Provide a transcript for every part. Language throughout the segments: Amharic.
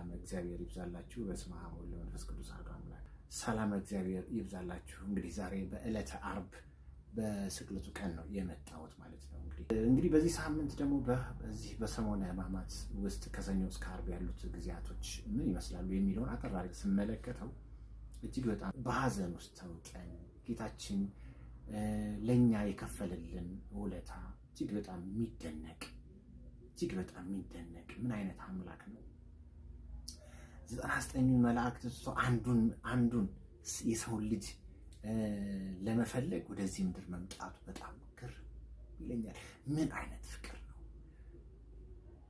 ሰላም እግዚአብሔር ይብዛላችሁ። በስመ አብ ወወልድ ወመንፈስ ቅዱስ አሐዱ አምላክ። ሰላም እግዚአብሔር ይብዛላችሁ። እንግዲህ ዛሬ በዕለተ ዓርብ በስቅለቱ ቀን ነው የመጣሁት ማለት ነው። እንግዲህ በዚህ ሳምንት ደግሞ በዚህ በሰሞነ ሕማማት ውስጥ ከሰኞ እስከ ዓርብ ያሉት ጊዜያቶች ምን ይመስላሉ የሚለውን አጠር አድርጌ ስመለከተው እጅግ በጣም በሐዘን ውስጥ ተውጠን ጌታችን ለእኛ የከፈለልን ውለታ እጅግ በጣም የሚደነቅ፣ እጅግ በጣም የሚደነቅ ምን አይነት አምላክ ነው? 99ኙ መላእክት ትቶ አንዱን የሰውን ልጅ ለመፈለግ ወደዚህ ምድር መምጣቱ በጣም ግርም ይለኛል። ምን አይነት ፍቅር ነው?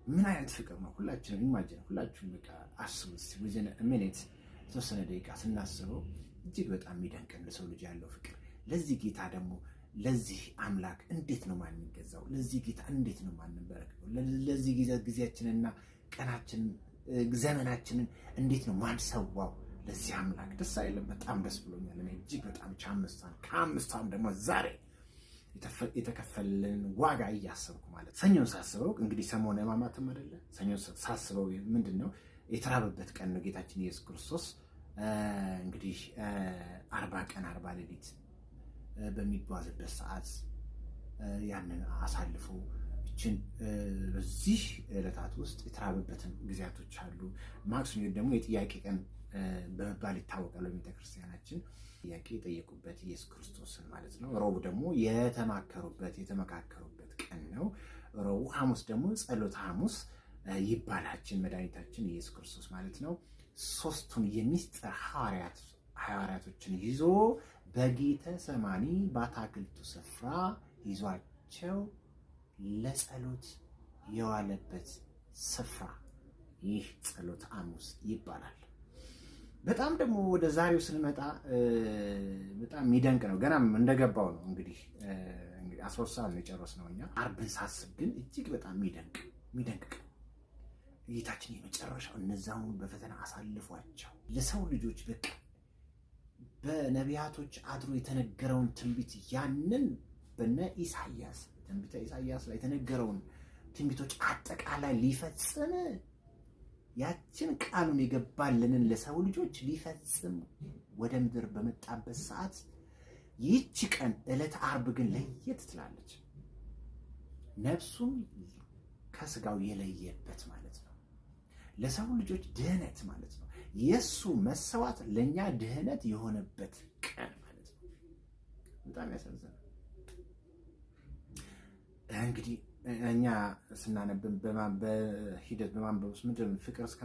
ምን አይነት ፍቅር ነው? ሁላችንም imagine፣ ሁላችሁም በቃ አስቡት። Within a minute፣ የተወሰነ ደቂቃ ስናስበው እጅግ በጣም የሚደንቅን ለሰው ልጅ ያለው ፍቅር፣ ለዚህ ጌታ ደግሞ ለዚህ አምላክ እንዴት ነው ማንገዛው? ለዚህ ጌታ እንዴት ነው ማንበረከከው? ለዚህ ጊዜ ጊዜያችንና ቀናችንን ዘመናችንን እንዴት ነው ማንሰዋው? ለዚህ አምላክ ደስ አይልም? በጣም ደስ ብሎኛል። እኔ እጅግ በጣም አምስቷን ከአምስቷም ደግሞ ዛሬ የተከፈለልን ዋጋ እያሰብኩ ማለት ሰኞን ሳስበው እንግዲህ ሰሞነ ሕማማትም አይደለ? ሰኞን ሳስበው ምንድን ነው? የተራበበት ቀን ነው። ጌታችን ኢየሱስ ክርስቶስ እንግዲህ 40 ቀን 40 ሌሊት በሚጓዝበት ሰዓት ያንን አሳልፎ ይችን በዚህ ዕለታት ውስጥ የተራበበትን ጊዜያቶች አሉ። ማክሰኞ ደግሞ የጥያቄ ቀን በመባል ይታወቃል። በቤተክርስቲያናችን ጥያቄ የጠየቁበት ኢየሱስ ክርስቶስን ማለት ነው። ረቡዕ ደግሞ የተማከሩበት የተመካከሩበት ቀን ነው። ረቡዕ፣ ሐሙስ ደግሞ ጸሎተ ሐሙስ ይባላችን መድኃኒታችን ኢየሱስ ክርስቶስ ማለት ነው። ሶስቱን የሚስጥር ሐዋርያቶችን ይዞ በጌተ ሰማኒ በአታክልቱ ስፍራ ይዟቸው ለጸሎት የዋለበት ስፍራ ይህ ጸሎተ ሐሙስ ይባላል። በጣም ደግሞ ወደ ዛሬው ስንመጣ በጣም የሚደንቅ ነው። ገናም እንደገባው ነው እንግዲህ 12 ሰዓት ነው የጨረስነው እኛ። ዓርብን ሳስብ ግን እጅግ በጣም የሚደንቅ ጌታችን የመጨረሻው እነዛውን በፈተና አሳልፏቸው ለሰው ልጆች በቃ በነቢያቶች አድሮ የተነገረውን ትንቢት፣ ያንን በነ ኢሳያስ ትንቢተ ኢሳያስ ላይ የተነገረውን ትንቢቶች አጠቃላይ ሊፈጽም፣ ያችን ቃሉን የገባልንን ለሰው ልጆች ሊፈጽም ወደ ምድር በመጣበት ሰዓት ይህቺ ቀን ዕለተ ዓርብ ግን ለየት ትላለች። ነፍሱን ከስጋው የለየበት ማለት ነው። ለሰው ልጆች ድህነት ማለት ነው። የእሱ መሰዋት ለእኛ ድህነት የሆነበት ቀን ማለት ነው። በጣም ያሳዝናል። እንግዲህ እኛ ስናነብን በሂደት በማንበብ ውስጥ ምንድን ፍቅር እስከ